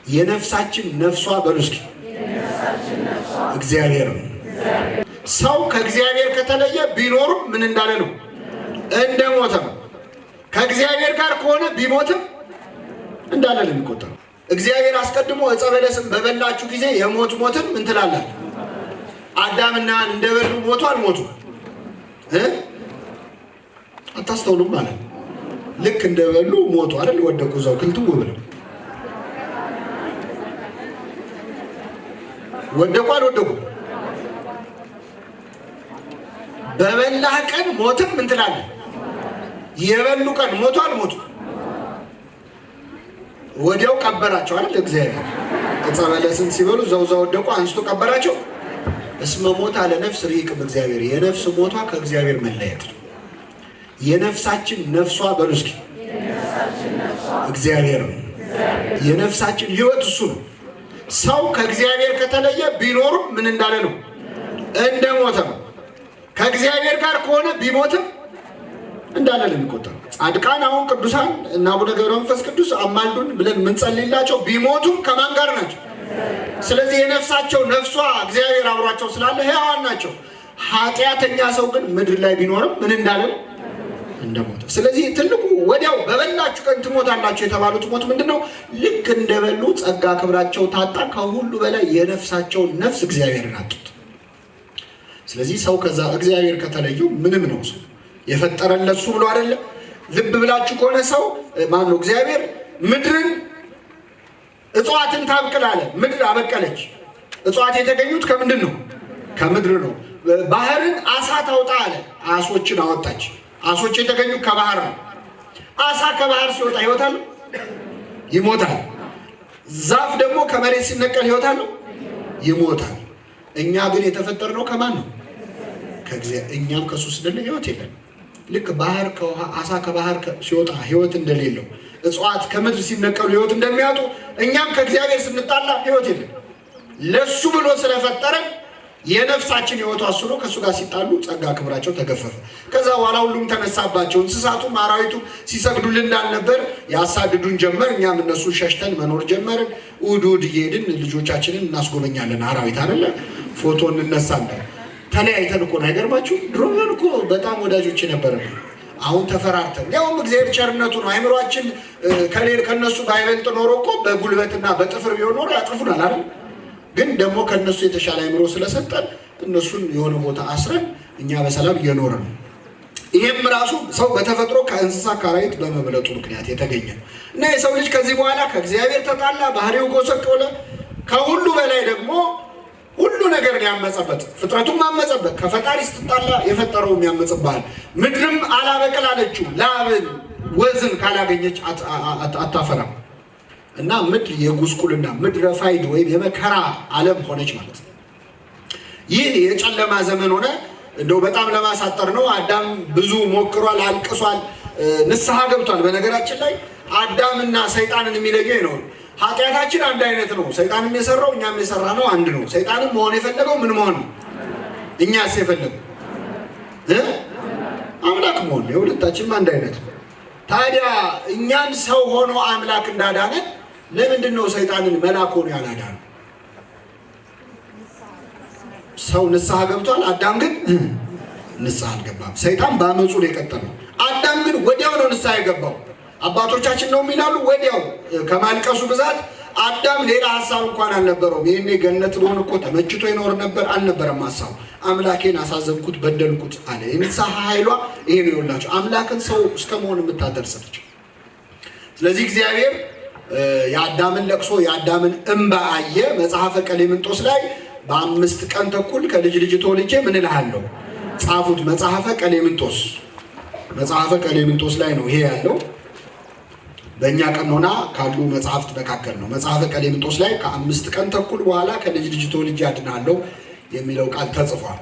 የነፍሳችን ነፍሷ በሉ እስኪ እግዚአብሔር ነው። ሰው ከእግዚአብሔር ከተለየ ቢኖርም ምን እንዳለ ነው? እንደሞተ ነው። ከእግዚአብሔር ጋር ከሆነ ቢሞትም እንዳለ ነው የሚቆጠረው። እግዚአብሔር አስቀድሞ ዕፀ በለስን በበላችሁ ጊዜ የሞት ሞትን ምን ትላላችሁ? አዳምና ሔዋን እንደበሉ ሞቱ አልሞቱ? አታስተውሉም ማለት ነው። ልክ እንደበሉ ሞቱ አይደል? ወደቁ እዛው ክልትው ብለው ወደቁ አልወደቁ? በበላህ ቀን ሞትም ምን ትላለህ? የበሉ ቀን ሞቱ አልሞቱ? ወዲያው ቀበራቸው አይደል? እግዚአብሔር ዕፀ በለስን ሲበሉ እዛው እዛው ወደቁ፣ አንስቶ ቀበራቸው። እስመ ሞታ ለነፍስ ርሂቅ እግዚአብሔር፣ የነፍስ ሞቷ ከእግዚአብሔር መለየት ነው። የነፍሳችን ነፍሷ በሉ እስኪ እግዚአብሔር ነው። የነፍሳችን ሕይወት እሱ ነው። ሰው ከእግዚአብሔር ከተለየ ቢኖርም ምን እንዳለ ነው? እንደሞተ ነው። ከእግዚአብሔር ጋር ከሆነ ቢሞትም እንዳለ ነው የሚቆጠረው። ጻድቃን አሁን ቅዱሳን እና አቡነ ገብረ መንፈስ ቅዱስ አማልዱን ብለን የምንጸልይላቸው ቢሞቱም ከማን ጋር ናቸው? ስለዚህ የነፍሳቸው ነፍሷ እግዚአብሔር አብሯቸው ስላለ ሕያዋን ናቸው። ኃጢአተኛ ሰው ግን ምድር ላይ ቢኖርም ምን እንዳለ ነው? እንደሞተ። ስለዚህ ትልቁ ወዲያው በበላችሁ ቀን ትሞታላችሁ የተባሉት ሞት ምንድን ነው? ልክ እንደበሉ ጸጋ ክብራቸው ታጣ። ከሁሉ በላይ የነፍሳቸውን ነፍስ እግዚአብሔርን አጡት። ስለዚህ ሰው ከዛ እግዚአብሔር ከተለየው ምንም ነው። ሰው የፈጠረለት እሱ ብሎ አይደለ? ልብ ብላችሁ ከሆነ ሰው ማን ነው? እግዚአብሔር ምድርን እጽዋትን ታብቅል አለ። ምድር አበቀለች። እጽዋት የተገኙት ከምንድን ነው? ከምድር ነው። ባህርን አሳ ታውጣ አለ። አሶችን አወጣች። አሶች የተገኙት ከባህር ነው። አሳ ከባህር ሲወጣ ሕይወት አለው? ይሞታል። ዛፍ ደግሞ ከመሬት ሲነቀል ሕይወት አለው? ይሞታል። እኛ ግን የተፈጠርነው ከማን ነው? ከእግዚአብሔር። እኛም ከሱ ስንለይ ሕይወት የለንም። ልክ ባህር ከውሃ አሳ ከባህር ሲወጣ ሕይወት እንደሌለው፣ እጽዋት ከምድር ሲነቀሉ ሕይወት እንደሚያጡ፣ እኛም ከእግዚአብሔር ስንጣላ ሕይወት የለም። ለሱ ብሎ ስለፈጠረን የነፍሳችን ሕይወቷ እሱ ነው። ከእሱ ጋር ሲጣሉ ጸጋ ክብራቸው ተገፈፈ። ከዛ በኋላ ሁሉም ተነሳባቸው። እንስሳቱም አራዊቱም ሲሰግዱልን እንዳልነበር ያሳድዱን ጀመር። እኛም እነሱን ሸሽተን መኖር ጀመርን። እሑድ እሑድ እየሄድን ልጆቻችንን እናስጎበኛለን። አራዊት አይደለ ፎቶ እንነሳለን። ተለያይተን እኮ ነው። አይገርማችሁ? ድሮ ቢሆን እኮ በጣም ወዳጆች የነበረ ነው። አሁን ተፈራርተን፣ ያውም እግዚአብሔር ቸርነቱ ነው። አይምሯችን ከሌል ከነሱ ባይበልጥ ኖሮ እኮ በጉልበትና በጥፍር ቢሆን ኖሮ ያጥፉናል አይደል? ግን ደግሞ ከነሱ የተሻለ አይምሮ ስለሰጠን እነሱን የሆነ ቦታ አስረን እኛ በሰላም እየኖርን ነው። ይሄም ራሱ ሰው በተፈጥሮ ከእንስሳ ከአራዊት በመብለጡ ምክንያት የተገኘ ነው። እና የሰው ልጅ ከዚህ በኋላ ከእግዚአብሔር ተጣላ፣ ባህሪው ጎሰቆለ። ከሁሉ በላይ ደግሞ ሁሉ ነገር ያመጸበት፣ ፍጥረቱም አመጸበት። ከፈጣሪ ስትጣላ የፈጠረውም ያመጽብሃል። ምድርም አላበቅል አለችው፣ ላብን ወዝን ካላገኘች አታፈራም። እና ምድር የጉስቁልና ምድረ ፋይድ ወይም የመከራ ዓለም ሆነች ማለት ነው። ይህ የጨለማ ዘመን ሆነ። እንደው በጣም ለማሳጠር ነው። አዳም ብዙ ሞክሯል፣ አልቅሷል፣ ንስሐ ገብቷል። በነገራችን ላይ አዳምና ሰይጣንን የሚለየው ነው። ኃጢአታችን አንድ አይነት ነው። ሰይጣንም የሰራው እኛም የሰራ ነው አንድ ነው። ሰይጣንም መሆን የፈለገው ምን መሆን ነው? እኛስ የፈለገው አምላክ መሆን ነው። የሁለታችንም አንድ አይነት ነው። ታዲያ እኛን ሰው ሆኖ አምላክ እንዳዳነን ለምንድን ነው ሰይጣንን መልአክ ሆኖ ያላዳነው? ሰው ንስሐ ገብቷል። አዳም ግን ንስሐ አልገባም። ሰይጣን በአመፁ ነው የቀጠለው። አዳም ግን ወዲያው ነው ንስሐ የገባው። አባቶቻችን ነው የሚላሉ ወዲያው ከማልቀሱ ብዛት አዳም ሌላ ሀሳብ እንኳን አልነበረውም። ይሄኔ ገነት ብሆን እኮ ተመችቶ ይኖር ነበር አልነበረም ሀሳቡ። አምላኬን አሳዘንኩት፣ በደልኩት አለ። የንስሐ ኃይሏ ይሄ ነው። ይኸውላችሁ አምላክን ሰው እስከ መሆን የምታደርስ ነች። ስለዚህ እግዚአብሔር የአዳምን ለቅሶ የአዳምን እንባ አየ። መጽሐፈ ቀሌምንጦስ ላይ በ5 ቀን ተኩል ከልጅ ልጅ ተወልጄ ምን እልሃለሁ ጻፉት። መጽሐፈ ቀሌምንጦስ፣ መጽሐፈ ቀሌምንጦስ ላይ ነው ይሄ ያለው። በእኛ ቀኖና ካሉ መጽሐፍት መካከል ነው። መጽሐፈ ቀሌምንጦስ ላይ ከ5 ቀን ተኩል በኋላ ከልጅ ልጅ ተወልጄ አድናለሁ የሚለው ቃል ተጽፏል።